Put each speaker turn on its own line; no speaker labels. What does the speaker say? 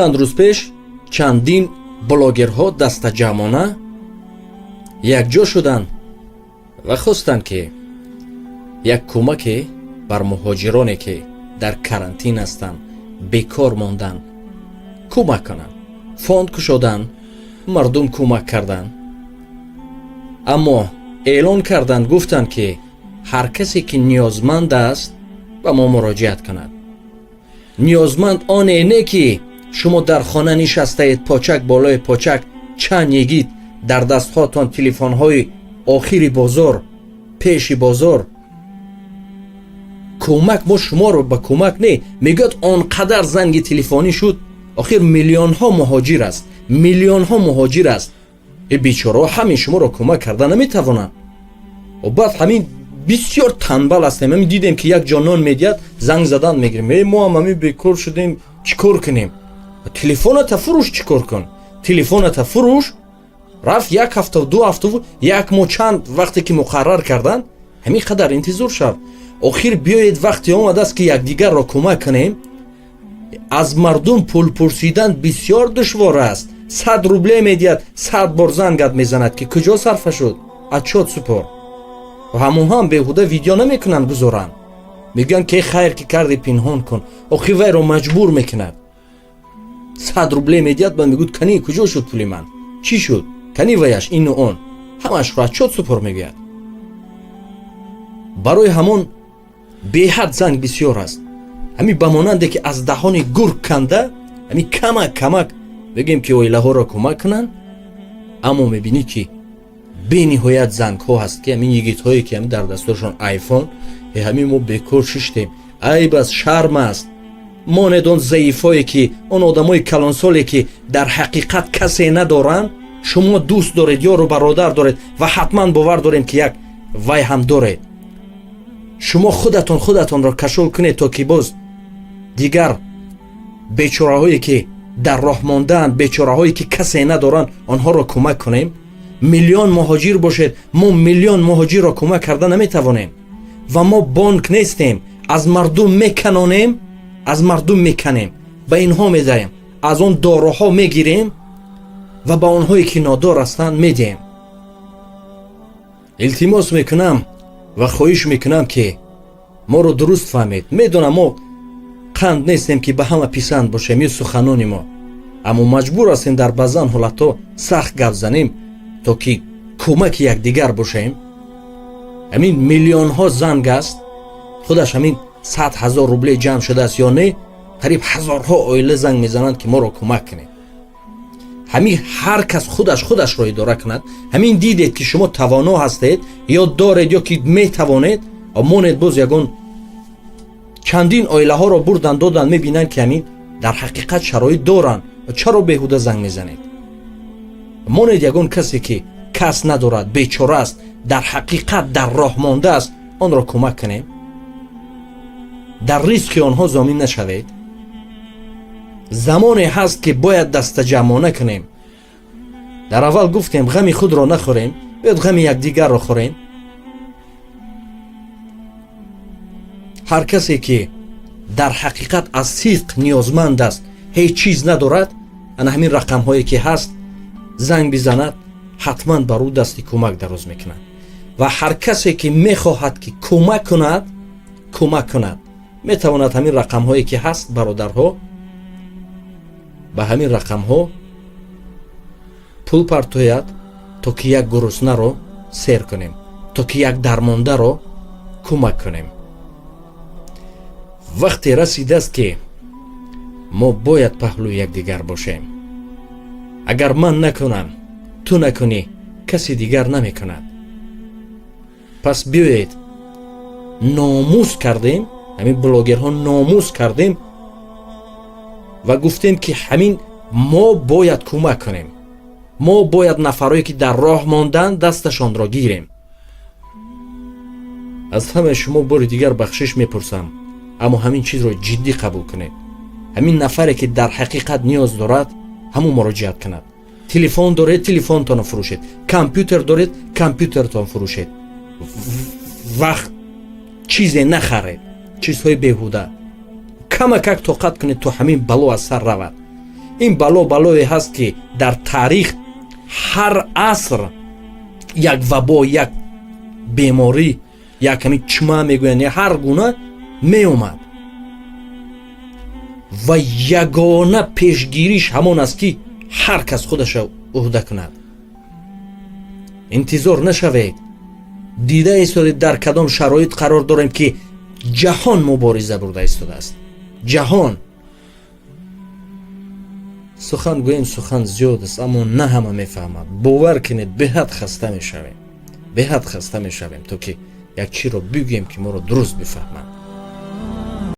Чанд рӯз пеш чандин блогерҳо дастаҷамъона якҷо шуданд ва хостанд, ки як кӯмаке бар муҳоҷироне, ки дар карантин ҳастанд, бекор монданд, кӯмак кунанд. Фонд кушоданд, мардум кӯмак карданд, аммо эълон карданд, гуфтанд, ки ҳар касе ки ниёзманд аст, ба мо муроҷиат кунад. Ниёзманд оне не, ки шумо дар хона нишастаед, почак болои почак, чанд йигит дар дастҳоятон телефонҳои охири бозор, пеши бозор. Кӯмак мо шуморо ба кӯмак не. Мегӯяд, он қадар занги телефонӣ шуд. Охир миллионҳо муҳоҷир аст, миллионҳо муҳоҷир аст. Э бечораҳо ҳамин шуморо кӯмак карда наметавонанд. Баъд ҳамин бисёр танбал ҳастем. Ҳамин дидем, ки як ҷо нон медиҳад, занг задан мегирем: «Э, мо ҳам ҳамин бекор шудем, чӣ кор кунем?» Телефоната фурӯш, чӣ кор кун? Телефоната фурӯш. Рафт як ҳафта, 2 ҳафтаву як моҳ, чанд вақте ки муқаррар карданд, ҳамин қадар интизор шав. Охир биёед, вақте омадааст, ки якдигарро кӯмак кунем. Аз мардум пул пурсидан бисёр душвор аст. 100 рубле медиҳад, 100 бор зангат мезанад, ки куҷо сарфа шуд, отчёт супор. Ва ҳамонҳо ҳам беҳуда видео намекунанд, гузоранд. Мегӯянд, ки хайр ки карди, пинҳон кун. Охир вайро маҷбур мекунад. 100 рубле медиҳад, ба мегӯяд: «Кани, куҷо шуд пули ман, чӣ шуд, кани ваяш, ину он, ҳамашро отчёт супор», мегӯяд. Барои ҳамон беҳад занг бисёр аст. Ҳамин ба монанде ки аз даҳони гург канда. Ҳамин камак камак бигем, ки оилаҳоро кӯмак кунанд, аммо мебинӣ, ки бениҳоят зангҳо ҳаст, ки ҳамин йигитҳое, ки ҳамин дар дастошон айфон, ҳамин мо бекор шиштем, айб аст, шарм аст. Монед он заифое, ки он одамои калонсоле, ки дар ҳақиқат касе надоранд. Шумо дӯст доред, ёру бародар доред ва ҳатман бовар дорем, ки як вай ҳам доред. Шумо худатон худатонро кашол кунед, то ки боз дигар бечораҳое, ки дар роҳ мондаанд, бечораҳое, ки касе надоранд, онҳоро кӯмак кунем. Миллион муҳоҷир бошед, мо миллион муҳоҷирро кӯмак карда наметавонем ва мо бонк нестем. Аз мардум меканонем, аз мардум меканем, ба инҳо медаҳем, аз он дороҳо мегирем ва ба онҳое, ки нодор ҳастанд, медиҳем. Илтимос мекунам ва хоҳиш мекунам, ки моро дуруст фаҳмед. Медонам, мо қанд нестем, ки ба ҳама писанд бошем ё суханони мо, аммо маҷбур ҳастем дар баъзан ҳолатҳо сахт гап занем, то ки кӯмаки якдигар бошем. Ҳамин миллионҳо занг аст, худаш ҳамин 100 000 рубле ҷамъ шудааст ё не, қариб ҳазорҳо оила занг мезананд, ки моро кӯмак кунед. Ҳамин ҳар кас худаш худашро идора кунад. Ҳамин дидед, ки шумо тавоно ҳастед ё доред, ё ки метавонед, монед. Боз ягон чандин оилаҳоро бурдан додан, мебинанд, ки ҳамин дар ҳақиқат шароит доранд. Чаро беҳуда занг мезанед? Монед, ягон касе, ки кас надорад, бечора аст, дар ҳақиқат дар роҳ мондааст, онро кӯмак кунем. Дар ризқи онҳо зомин нашавед. Замоне ҳаст, ки бояд дастаҷамъона кунем. Дар аввал гуфтем, ғами худро нахӯрем, биёд ғами якдигарро хӯрем. Ҳар касе, ки дар ҳақиқат аз сидқ ниёзманд аст, ҳеҷ чиз надорад, ана ҳамин рақамҳое, ки ҳаст, занг бизанад, ҳатман бар ӯ дасти кӯмак дароз мекунад. Ва ҳар касе, ки мехоҳад, ки кӯмак кунад, кӯмак кунад, метавонад. Ҳамин рақамҳое, ки ҳаст, бародарҳо, ба ҳамин рақамҳо пул партояд, то ки як гуруснаро сер кунем, то ки як дармондаро кӯмак кунем. Вақте расидааст, ки мо бояд паҳлӯи якдигар бошем. Агар ман накунам, ту накунӣ, каси дигар намекунад. Пас биёед, номус кардем, ҳамин блогерҳо номус кардем ва гуфтем, ки ҳамин мо бояд кӯмак кунем, мо бояд нафарое, ки дар роҳ монданд, дасташонро гирем. Аз ҳамаи шумо бори дигар бахшиш мепурсам, аммо ҳамин чизро ҷиддӣ қабул кунед. Ҳамин нафаре, ки дар ҳақиқат ниёз дорад, ҳамун муроҷиат кунад. Телефон доред, телефонтонро фурӯшед, компютер доред, компютертон фурӯшед, вақт чизе нахаред, чизҳои беҳуда. Камакак тоқат кунед, то ҳамин бало аз сар равад. Ин бало балое ҳаст, ки дар таърих ҳар аср як вабо, як беморӣ, як ҳамин чума мегӯянд, ҳар гуна меомад ва ягона пешгириш ҳамон аст, ки ҳар кас худаша уҳда кунад. Интизор нашавед. Дида истодед, дар кадом шароит қарор дорем, ки ҷаҳон мубориза бурда истодааст. Ҷаҳон сухан гӯем, сухан зиёд аст, аммо на ҳама мефаҳмад. Бовар кунед, беҳад хаста мешавем, беҳад хаста мешавем, то ки як чиро бигӯем, ки моро дуруст бифаҳманд.